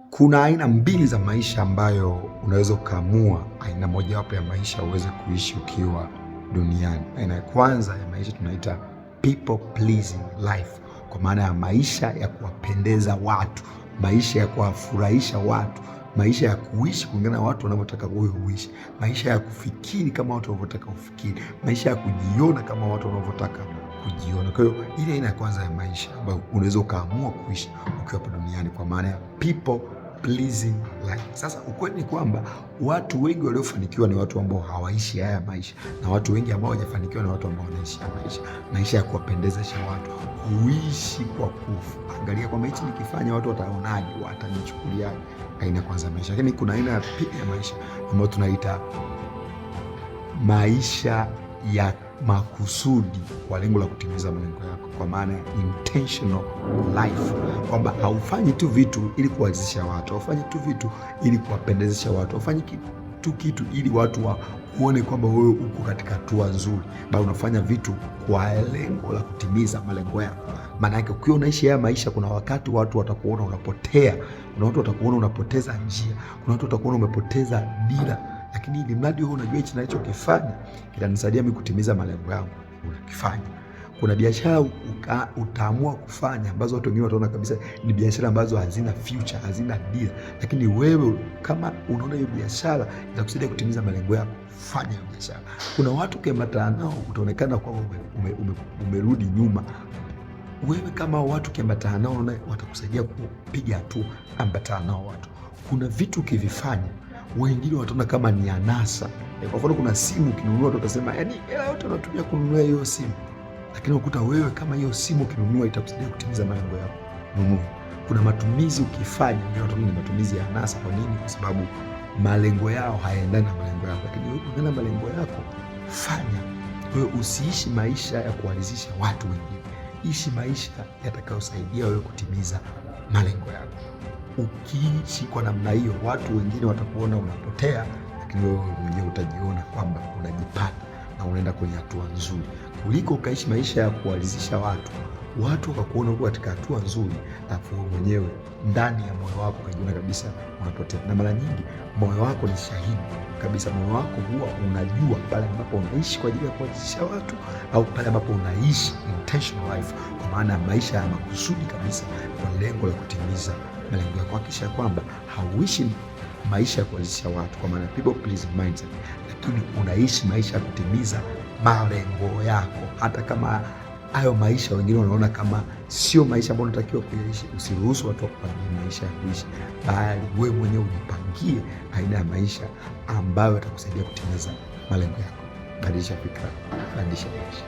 Kuna aina mbili za maisha ambayo unaweza ukaamua aina mojawapo ya maisha uweze kuishi ukiwa duniani. Aina ya kwanza ya maisha tunaita people pleasing life, kwa maana ya maisha ya kuwapendeza watu, maisha ya kuwafurahisha watu, maisha ya kuishi kulingana na watu wanavyotaka wewe uishi, maisha ya kufikiri kama watu wanavyotaka ufikiri, maisha ya kujiona kama watu wanavyotaka kujiona. Kwa hiyo ile aina ya kwanza ya maisha ambayo unaweza ukaamua kuishi ukiwa hapa duniani, kwa maana ya people pleasing life. Sasa ukweli ni kwamba watu wengi waliofanikiwa ni watu ambao hawaishi haya maisha, na watu wengi ambao hawajafanikiwa ni watu ambao wanaishi haya maisha, maisha ya kuwapendezesha watu, kuishi kwa kuangalia kwamba hichi nikifanya watu wataonaje, watanichukuliaje. Aina kwanza ya maisha. Lakini kuna aina ya pili ya maisha ambayo tunaita maisha ya makusudi kwa lengo la kutimiza malengo yako, kwa maana ya intentional life, kwamba haufanyi tu vitu ili kuwazisha watu, haufanyi tu vitu ili kuwapendezesha watu, haufanyi tu kitu ili watu wakuone kwamba wewe uko katika hatua nzuri, bali unafanya vitu kwa lengo la kutimiza malengo yako. Maana yake ukiwa unaishi haya maisha, kuna wakati watu watakuona unapotea, kuna watu watakuona unapoteza njia, kuna watu watakuona umepoteza dira, lakini ili mradi wewe unajua hichi ninachokifanya kitanisaidia mimi kutimiza malengo yangu, unakifanya. Kuna biashara utaamua kufanya ambazo watu wengine wataona kabisa ni biashara ambazo hazina future, hazina dira, lakini wewe kama unaona hiyo biashara itakusaidia kutimiza malengo yako, fanya hiyo biashara. Kuna watu ukiambatana nao utaonekana kwamba umerudi nyuma. Wewe kama watu ukiambatana nao unaona watakusaidia kupiga hatua, ambatana nao watu. Kuna vitu ukivifanya wengine wataona kama ni anasa. Kwa mfano kuna simu ukinunua watu watasema yaani hela yote unatumia kununua hiyo simu, lakini ukuta wewe kama hiyo simu ukinunua itakusaidia kutimiza malengo yako, nunua. Kuna matumizi ukifanya wengine wataona ni matumizi ya anasa. Kwa nini? Kwa sababu malengo yao hayaendani na malengo yako, lakini wewe kulingana na malengo yako fanya. Kwa hiyo usiishi maisha ya kuwaridhisha watu wengine, ishi maisha yatakayosaidia wewe kutimiza malengo yako. Ukiishi kwa namna hiyo, watu wengine watakuona unapotea, lakini wewe mwenyewe utajiona kwamba unajipata na unaenda kwenye hatua nzuri, kuliko ukaishi maisha ya kuwaridhisha watu, watu wakakuona uko katika hatua nzuri, alafu wewe mwenyewe ndani ya moyo wako ukajiona kabisa unapotea. Na mara nyingi moyo wako ni shahidi kabisa, moyo wako huwa unajua pale ambapo unaishi kwa ajili ya kuwaridhisha watu au pale ambapo unaishi intentional life, kwa maana maisha ya makusudi kabisa kwa lengo la kutimiza malengo yako. Hakikisha kwamba hauishi maisha ya kuwaridhisha watu, kwa maana people pleasing mindset, lakini unaishi maisha ya kutimiza malengo yako, hata kama hayo maisha wengine wanaona kama sio maisha ambayo unatakiwa kuyaishi. Usiruhusu watu wakupangie maisha ya kuishi, bali wewe mwenyewe ujipangie aina ya maisha ambayo yatakusaidia kutimiza malengo yako. Badilisha fikra, badilisha maisha.